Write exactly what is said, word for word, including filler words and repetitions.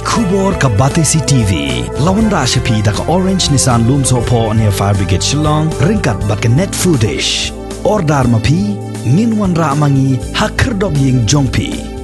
Khubor ka Batesi T V la wanrah sha phi da ka Orange Nissan Lumsohphoh near Fire Brigade Shillong ryngkat bad ka Net Foodish. Order ma phi, ngin wanrah ma ngi ha khyrdop ïing jong phi.